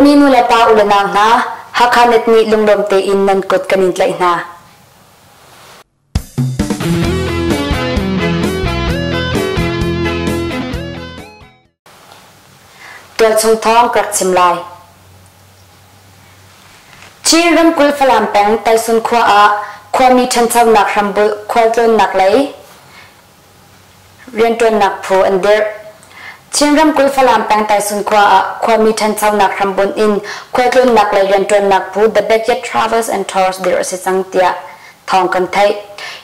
Dawtmi nu le pa u le nau hna, Hakha Net nih lunglawm tein nan kut kan in tlaih hna. Tualchung thawng ka rak chim lai. Chin ramkulh Falam peng Taisun khua ah khuami ṭhanchonak hrambulh khualtlawnnak lei rianṭuannak phu an dirh. Chin ramkulh Falam peng Taisun khua ah khuami ṭhanchonak hrambunh in khualtlawnnak lei rianṭuannak phu The Backyard Travels and Tours dirh a si cang tiah thawng kan theih.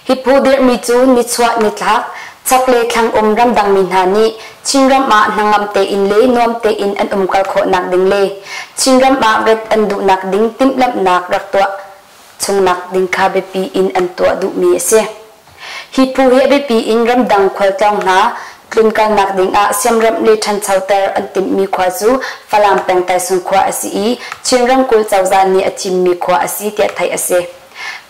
Hi phu dirhmi cu nichuah nitlak, chak le thlang um ramdangmi hna nih Chinram ah hnangam tein le nuam tein an umkal khawhnak ding le Chinram ah ret an duhnak ding timhlamhnak rak tuah chungnak ding kha biapi in an tuah duhmi a si. Hi phu hi a biapi in ramdang khualtlawng hna tlunkalnak ding ah siamremh le ṭhanchoter an timhmi khua cu Falam peng Taisun khua a si i Chin ramkulh cozah nih a thimmi khua a si tiah theih a si.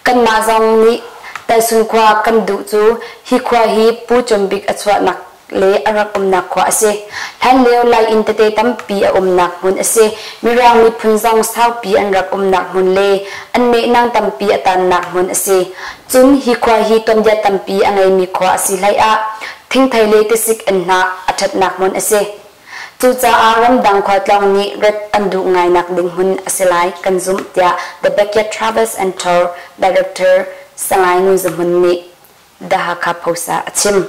Kanmah zong nih Taisun khua kan duh cu hi khua hi Pu Cung Bik a chuahnak le a rak umnak khua a si. Hlanlio Lai inn tete tampi a umnak hmun a si. Mirang miphun zong saupi an rak umnak hmun le an nehnang tampi a tannak hmun a si. Cun hi khua hi tuanbia tampi a ngeimi khua a si hlei ah thingthei le tisik an hnah a ṭhatnak hmun a si. Cucaah ramdang khualtlawng nih ret an duh ngainak ding hmun a si lai kan zumh tiah The Backyard Travels and Tour Director Salai Ngun Za Hmun nih The Hakha Post ah a chim.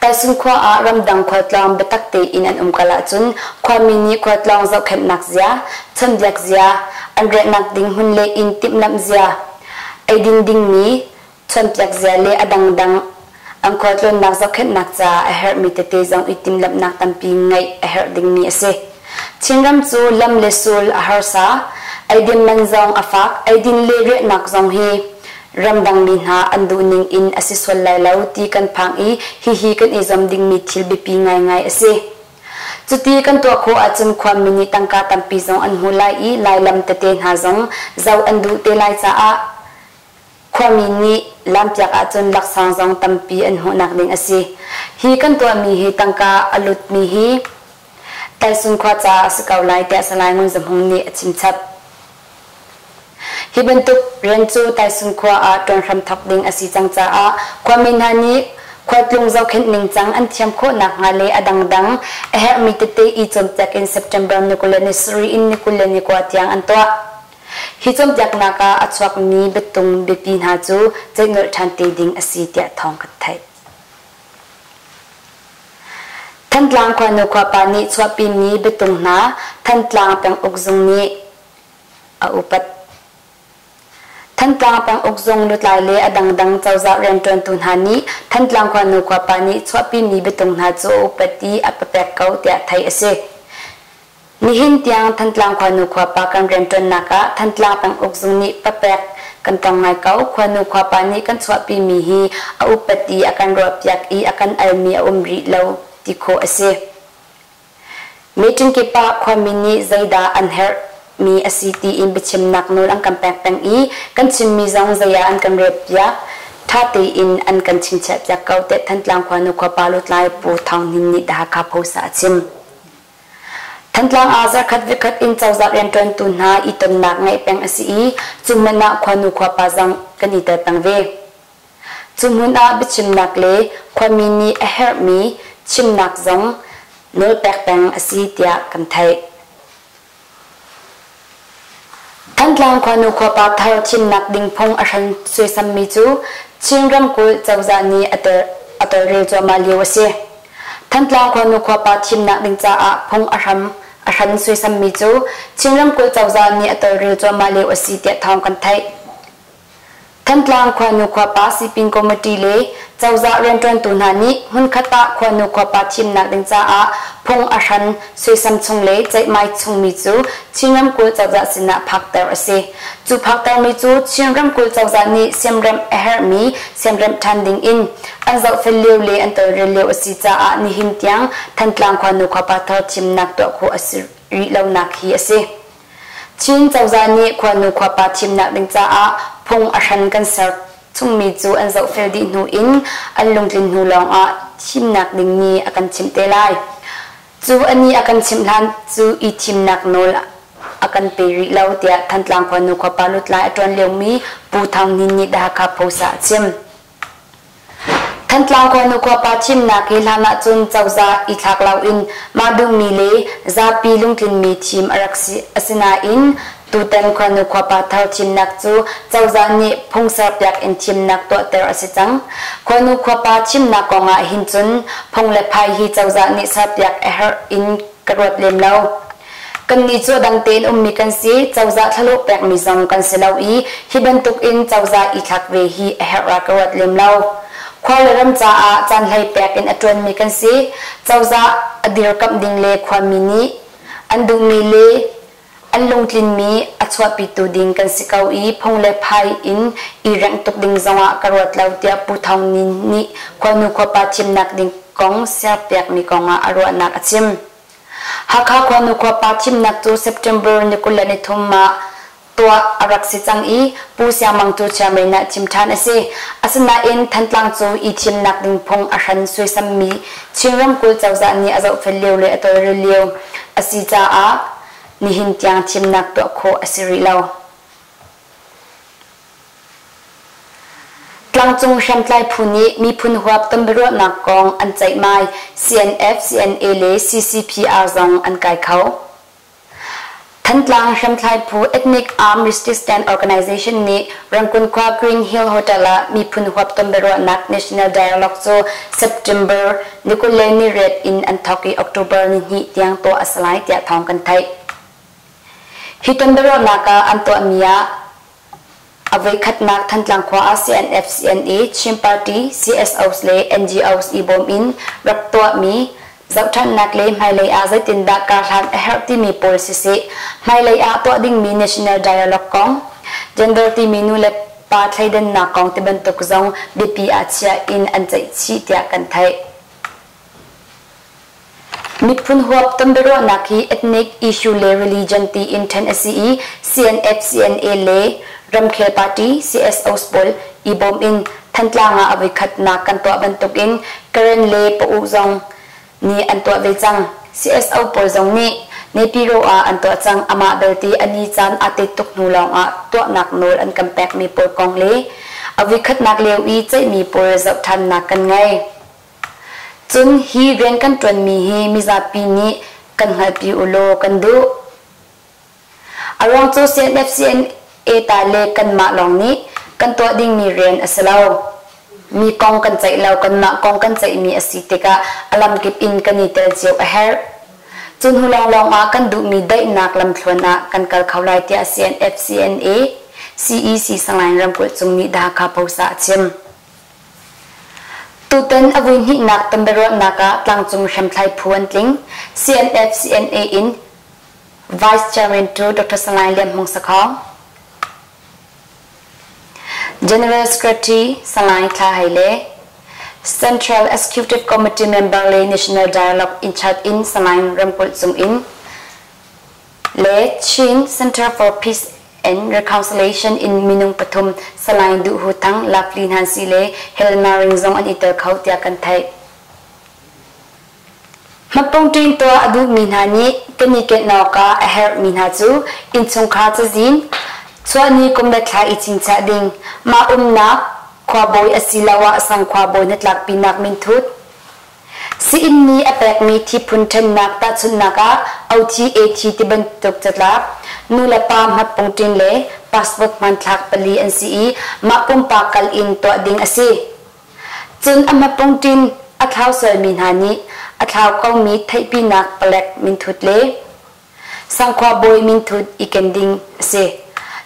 Taisun khua ah ramdang khualtlawng biatak tein an umkal ahcun khuami nih khualtlawng zohkhenhnak zia, chawnhbiak zia, an riahnak ding hmun le inn timhlamh zia, eidin dingmi chawnhpiak zia le a dangdang an khualtlawnnak zohkhenhnak caah a herhmi tete zong i timhlamhnak tampi ngeih a herh dingmi a si. Chinram cu lam le sul a harsa, eidin man zong a fak, eidin le riahnak zong hi ramdangmi hna an duhning in a si sual lai lo ti kan phang i hihi kan i zuam dingmi thil biapi ngaingai a si. Cuti kan tuah khawh ahcun khuami nih tangka tampi zong an hmu lai i Lailam tete hna zong zoh an duh te lai caah khuami nih lampiak ahcun laksawng zong tampi an hmuhnak ding a si. Hi kan tuahmi hi tangka a lutmi hi Taisun khua caah a si ko lai tiah Salai Ngun Za Hmung nih a chimchap. Hi bantuk rian cu Taisun khua ah ṭuan hram thawk ding a si cang caah khuami hna nih khualtlung zohkhenh ningcang an thiam khawh nakhnga le a dangdang a herhmi tete i cawnpiak in September ni 27 in ni 29 tiang an tuah. Hi cawnpiaknak ah a chuakmi biatung biapi hna cu ceih nolh ṭhan te ding a si tiah thawng kan theih. Thantlang khuanu khuapa nih chuahpimi biatung hna Thantlang penguk zung nih a upat. Thantlang penguk zung lutlai le a dangdang cozah rianṭuantu hna nih Thantlang khuanu khuapa nih chuahpimi biatung hna cu a upat i a papek ko tiah theih a si. Nihin tiang Thantlang khuanu khuapa kan rianṭuannak ah Thantlang penguk zung nih papek kan tong ngai ko. Khuanu khuapa nih kan chuahpimi hi a upat i a kan ruahpiak i a kan almi a um rih lo ti khawh a si. Meeting kip ah khuami nih zeidah an herhmi a si tiin biachimnak nawl an kan pek peng i kan chimmi zong zei ah an kan relpiak, ṭha tein an kan chingchiahpiak ko tiah Thantlang khuanu khuapa lutlai Pu Thawng Hnin nih The Hakha Post ah a chim. Thantlang ah zarkhat vikhat in cozah rianṭuantu hna i tonnak ngeih peng a si i cu hmun ah khuanu khuapa zong kan i tel peng ve. Cu hmun ah biachimnak le khuami nih a herhmi chimnak zong nawlpek peng a si tiah kan theih. Thantlang khuanu khuapa thar thimnak ding phung a hran suaisammi cu Chin ramkulh cozah nih a tawlrel cuahmah lio a si. Thantlang khuanu khuapa thimnak ding caah phung a hram a hran suaisammi cu Chin ramkulh cozah nih a tawlrel cuahmah lio a si tiah thawng kan theih. Thantlang khuanu khuapa sipin committee le cozah rianṭuantu hna nih hmunkhat ah khuanu khuapa thimnak ding caah phung a hran suaisam chung le ceihmai chungmi cu Chin ramkulh cozah sinah phakter a si. Cu phaktermi cu Chin ramkulh cozah nih siamremh a herhmi siamremh ṭhan ding in an zohfel lio le an tawlrel lio a si caah nihin tiang Thantlang khuanu khuapa thar thimnak tuah khawh a si rih lonak hi a si. Chin cozah nih khuanu khuapa thimnak ding caah phung a hran kan ser chungmi cu an zohfel dih hnu in an lungtlin hnu lawngah thimnak ding ni a kan chimh te lai. Cu a ni a kan chimh hlan cu i thimnak nawl a kan pe rih lo, tiah Thantlang khuanu khuapa lutlai a ṭuan liomi Pu Thang Hnin nih The Hakha Post ah a chim. Thantlang khuanu khuapa thimnak hi hlan ahcun cozah i thlak loin mah duhmi le zapi lungtlinmi thim a rak si. Asinain tutan khuanu khuapa thar thimnak cu cozah nih phung serpiak in thimnak tuahter a si cang. Khuanu khuapa thimnak kong ah hin cun phung le phai hi cozah nih serpiak a herh in ka ruat lem lo. Kannih cu a dang tein ummi kan si, cozah thlalawh pekmi zong kan si lo i hi bantuk in cozah i thlak ve hi a herh ah ka ruat lem lo. Khua le ram caah caanhlei pek in a ṭuanmi kan si. Cozah a dirkamh ding le khuami nih an duhmi le an lungtlinmi a chuahpitu ding kan si ko i phung le phai in i rengh tuk ding zongah ka ruat lo tiah Pu Thawng Nin nih khuanu khuapa thimnak ding kong serpiakmi kongah a ruahnak a chim. Hakha khuanu khuapa thimnak cu September ni 23 ah tuah a rak si cang i Pu Siang Mang cu chairman ah thim ṭhan a si. Asinain Thantlang cu i thimnak ding phung a hran suaisammi Chin ramkulh cozah nih a zohfel lio le a tawlrel lio a si caah nihin tiang thimnak tuah khawh a si rih lo. Tlangcung hriamtlai phu nih miphun huap tonbiaruahnak kong an ceihmai. CNF, CNA le CCPR zong an kai kho. Thantlang hriamtlai phu Ethnic Armed Resistance Organization nih Rangoon khua Green Hill Hotel ah miphun huap tonbiaruahnak National Dialogue cu September ni 28 in an thawk i October ni 2 tiang tuah a si lai tiah thawng kan theih. Hi tonbiaruahnak ah an tuahmi ah A voikhatnak Thantlang khua ah CNF, CNA, Chin Party, CSOs le NGOs i bawm in rak tuahmi zohṭhannak le hmailei ah zeitindah karhlan a herh timi pawl siseh, hmailei ah tuah dingmi National Dialogue kong, gender timi nu le pa thleidannak kong tibantuk zong biapi ah chia in an ceih chih tiah kan theih. Miphun huap tonbiaruahnak hi ethnic issue le religion tiin ṭhen a si i CNF, CNA le ramkhel party CSOs pawl i bawm in Thantlang ah a voikhatnak kan tuah bantukin Karen le Pa-u zong nih an tuah ve cang. CSO pawl zong nih Naypyidaw ah an tuah cang. Amah belte a ni caan aa tet tuk hnu lawngah tuahnak nawl an kan pekmi pawl kong le a voikhatnak lio i ceihmi pawl zoh ṭhannak kan ngei. Cun hi rian kan ṭuanmi hi mizapi nih kan hngalhpi u law kan duh. A ruang cu CNFCNA ta le kanmah lawng nih kan tuah dingmi rian a si lo. Mi kong kan ceih lo, kanmah kong kan ceihmi a si tikah a lamkip in kan i tel cio a herh. Cu hnu lawnglawng ah kan duhmi daihnak lamthluan ah kan kal kho lai tiah CNFCNA CEC Sanglain ramkulh cung nih The Hakha Post ah a chim. Tutan a vuihnihnak tonbiaruahnak ah tlangcung hriamthlai phu an tling. CNF CNA in Vice Chairman tu Dr. Salai Lian Hmung Sakhong, General Secretary Salai Thla Hei le Central Executive Committee member le National Dialogue in charge in Salai Ramkulh Cung in le Chin Center for Peace and Reconciliation in minung pathum Salai Duh Hu Thang, Lovely Nancy le Helena Ring zong an i tel kho tiah kan theih. Hmatpungṭin tuah a duhmi hna nih kan i kenh awkah a herhmi hna cu innchungkhar cazin, chuahni kum le thla i chingchiah ding, mah umnak khuabawi asiloah sang khuabawi hnatlakpinak minthut, Sii-inn nih a pekmi thiphun ṭhennak tahchunhnak ah OT, AT tibantuk catlap, nulepa hmatpungṭin le passport hmanthlak pali an si i mah pumpak kal in tuah ding a si. Cun a hmatpungṭin a thlau sualmi hna nih a thlau komi theihpinak palek minthut le sangkhua bawi minthut i ken ding a si.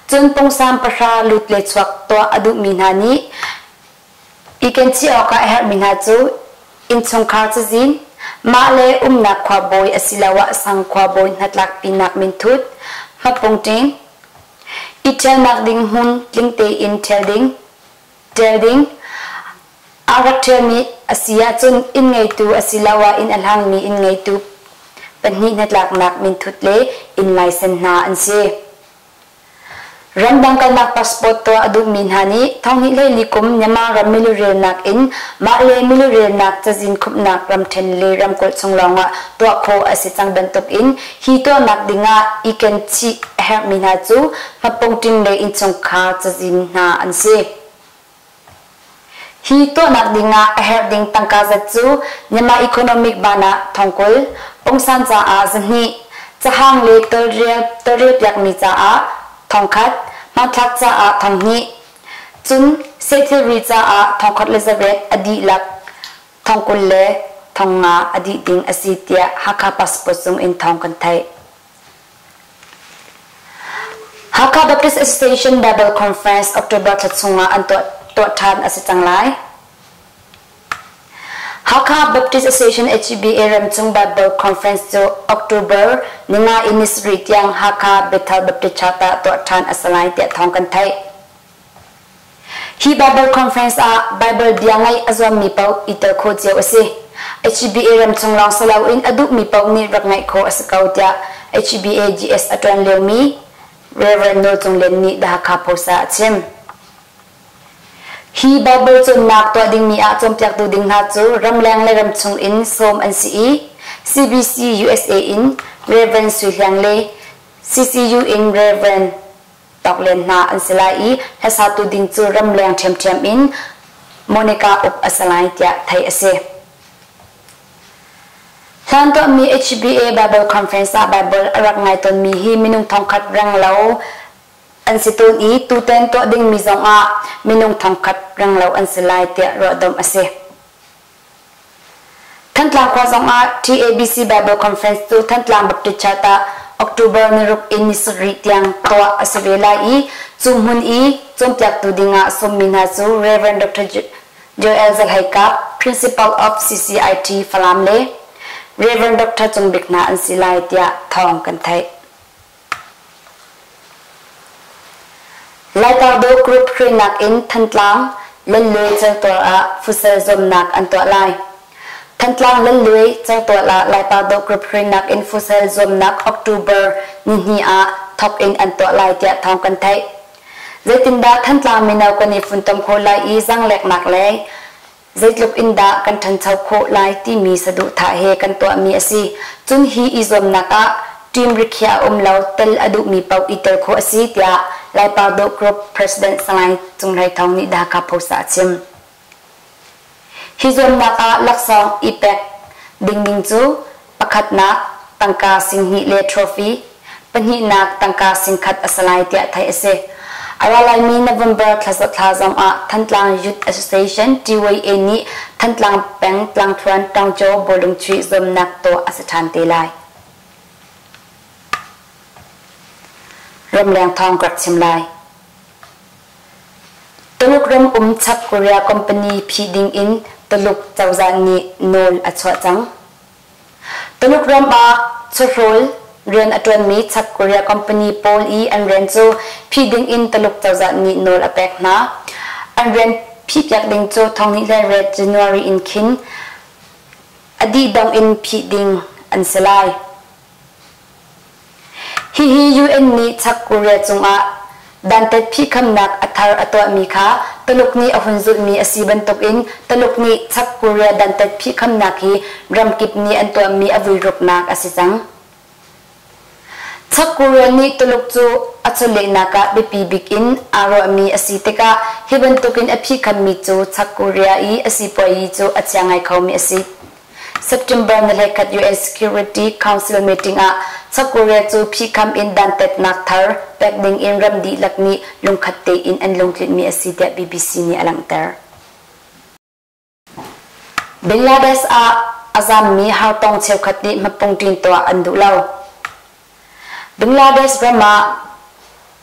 Cun pungsan pahra lut le chuak tuah a duhmi hna nih I ken chih awkah a herhmi hna cu innchungkhar cazin, mah le umnak khuabawi asiloah sang khuabawi hnatlakpinak minthut, hmatpungṭing, i ṭhialnak ding hmun tling tein ṭhial ding, ṭial ding, aa rak ṭhialmi a si ahcun inn ngeitu asiloah inn a hlangmi inn ngeitu pahnih hnatlaknak minthut le inn laisen hna an si. Ramdang kalnak passport tuah a duhmi hna nih thonghnih hleili kum Myanmar ram milurelnak in mah le milurelnak cazin khumhnak ramṭhen le ramkulh chung lawngah tuah khawh a si cang bantukin hi tuahnak dingah i ken chih a herhmi hna cu hmapungṭing le innchungkhar cazin hna an si. Hi tuahnak dingah a herh ding tangka zat cu Myanmar Economic Ban ah thongkul, pungsan caah zahnih, cahang le tawlrelpiakmi caah thongkhat, hmanthlak caah thonghnih, cun sehthilri caah thongkhat le zariat a dihlak thongkul le thongnga a dih ding a si tiah Hakha Passport zung in thawng kan theih. Hakha Baptist Association Bible Conference October thla chungah an tuah ṭhan a si cang lai. Hakha Baptist Association HBA ramchung Bible Conference cu October ninga in ni sarih tiang Hakha Bethel Baptist Church ah tuah ṭhan a si lai tiah thawng kan theih. Hi Bible Conference ah Bible bia ngaih a zuammi paoh i tel khawh cio a si. HBA ramchung lawng si loin a duhmi paoh nih rak ngaih khawh a si ko tiah HBA GS a ṭuan liomi Rev. Nawl Cung Lian nih The Hakha Post ah a chim. Hi Bible cawnnak tuah dingmi ah cawnpiaktu ding hna cu ramleng le ramchung in sawm an si i CBC USA in Rev. Sui Hliang le CCU in Rev. Tawk len hna an si lai i hlasatu ding cu ramleng ṭhiamṭhiam in Monica uk a si lai tiah theih a si. Hlan tuahmi HBA Bible Conference ah Bible a rak ngai tawnmi hi minung thongkhat renglo an si tawn i tutan tuah dingmi zongah minung thongkhat renglo an si lai tiah ruahdomh a si. Thantlang khua zongah TABC Bible Conference cu Thantlang Baptist Church ah October ni ruk in ni sarih tiang tuah a si ve lai i cu hmun i cawnpiaktu dingah sawmmi hna cu Rev. Dr. Joel Zalhaikap, Principal of CCIT Falam le Rev. Dr. Cung Bik hna an si lai tiah thawng kan theih. Laitardo Group hruainak in Thantlang Lellue certual ah futsal zuamnak an tuah lai. Thantlang Lellue certual ah Laipardo Group hruainak in futsal zuamnak October nihnih ah thawk in an tuah lai tiah thawng kan theih. Zeitindah Thantlang mino kan i funtom khawh lai i zangleknak le zeitluk in dah kan ṭhancho khawh lai timi saduhthah he kan tuahmi a si. Cun hi i zuamnak ah team rikhiah a um lo, tel a duhmi paoh i tel khawh a si tiah Laipa Dawh Group President Salai Cung Hlei Thawng nih Dhaka Post ah a chim. Hi zuamnak ah laksawng i pek dingning cu pakhatnak tangka singhnih le trophy, pahnihnak tangka singkhat a si lai tiah theih a si. A ra laimi November thla zong ah Thantlang Youth Association TYA nih Thantlang peng tlangthluan Tangcaw bawlung chuih zuamnak tuah a si ṭhan te lai. Ramleng thawng ka rak chim lai. Tuluk ram um chak Korea company phih ding in Tuluk cozah nih nawl a chuah cang. Tuluk ram ah chawhrawl rian a ṭuanmi Chak Korea company pawl i an rian cu phih ding in Tuluk cozah nih nawl a pek hna. An rian phihpiak ding cu thonghnih le riat January in khin a dihdongh in phih ding an si lai. Hihi UN nih Chak Korea cungah dantat phihkhamnak a thar a tuahmi kha Tuluk nih a hun zulhmi a si bantukin Tuluk nih Chak Korea dantat phihkhamnak hi ramkip nih an tuahmi a vuiruknak a si cang. Chak Korea nih Tuluk cu a chawlehnak ah biapi bik in aa ruahmi a si tikah hi bantukin a phihkhammi cu Chak Korea i a sipuayi cu a chia ngai khomi a si. September ni hleikhat UN Security Council meeting ah South Korea cu phihkham in dantatnak thar pek ding in ram dihlak nih lungkhat tein an lungtlinhmi a si tiah BBC nih a langhter. Bangladesh ah a zammi hartong cheukhat nih hmapungṭin tuah an duh lo. Bangladesh ram ah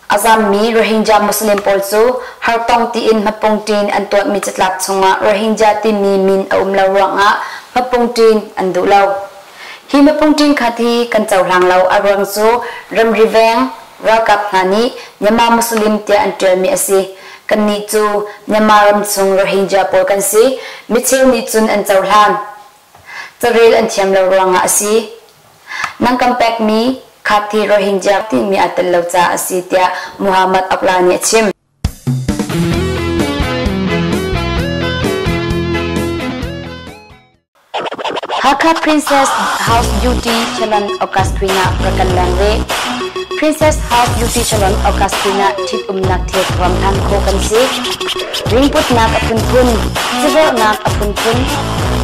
a zammi Rohingya Muslim pawl cu hartong tiin hmapungṭin an tuahmi catlap chungah Rohingya timi min a um lo ruangah hmapungṭin an duh lo. Hi hmapungṭin khat hi kan cohlang lo a ruang cu ramri veng ralkap hna nih Myanmar Muslim tiah an ṭialmi a si. Kannih cu Myanmar ramchung Rohingya pawl kan si. Micheu nih cun an cohlan. Carel an thiam lo ruangah a si. Nang kan pekmi. Khathi Rohingya timi aa tel lo caah a si tiah Muhammad Okla nih a chim. Hakha Princess House Beauty Salon Augustina rak kan leng ve. Princess House Beauty Salon Augustina ṭhitumnak thil thuam hlan khawh kan si. Ringputnak a phunphun, cavorhnak a phunphun,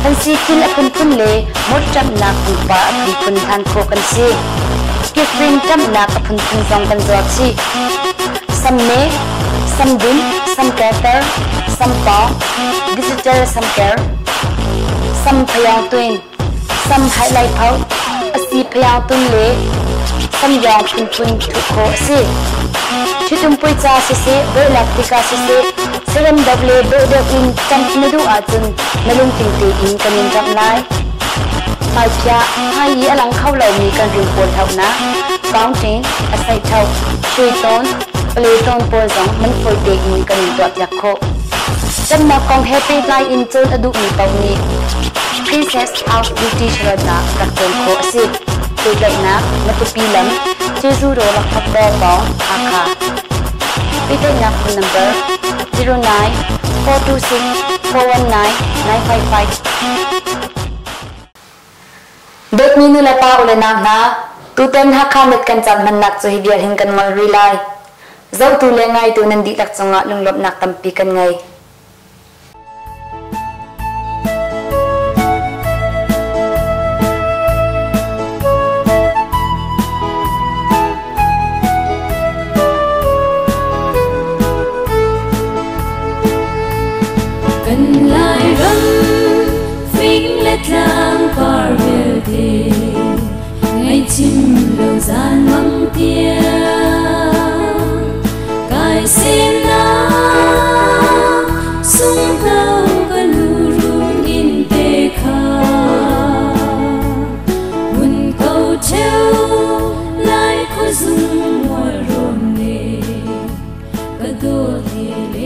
fansi thil a phunphun le mawṭamhnak pangpar a phunphun hlan khawh kan si. Kifrin ṭamhnak a phunphun zong kan zuar chih. Samme, samdin, samkerter, sampawng, digital samker, sam phayawng tuin, sam highlight pho, asi phayawng tun le samyawng phunphun thuh khawh a si. Ṭhitum puica siseh, bawhlak tika siseh, serem deuh le dawh deuh in ṭamh na duh ahcun na lungtling tein kan in ṭamh lai. Hmaiphiah, hmai i a lang kho lomi kan rim pawl hlohnak, fountain, a saihṭhoh, ṭhuitawn, paletawn pawl zong man fawi tein kan in tuahpiak khawh. Ṭamhnak kong he pehtlai in cawn a duhmi paoh nih Princess House Beauty Salon ah rak cawn khawh a si. Pehtlaihnak, Matupi lam, Jeju Dawr Lakphakdawr pawng, Hakha. Pehtlaihnak phone number 09 426 419 955. Dawtmi nulepa ulenau hna, tutan Hakha net kan caan hmannak cu hi vial hin kan ngol rih lai. Zohtu le ngaitu nan dihlak cungah lunglawmhnak tampi kan ngei. Kan Lairam fing le tlang par vialte ngaihchim lo zan mang tiang kai semnak sunghno ka nu rung in te kha mun ko cheu lai khuazung mual rawn ne ka dawt he.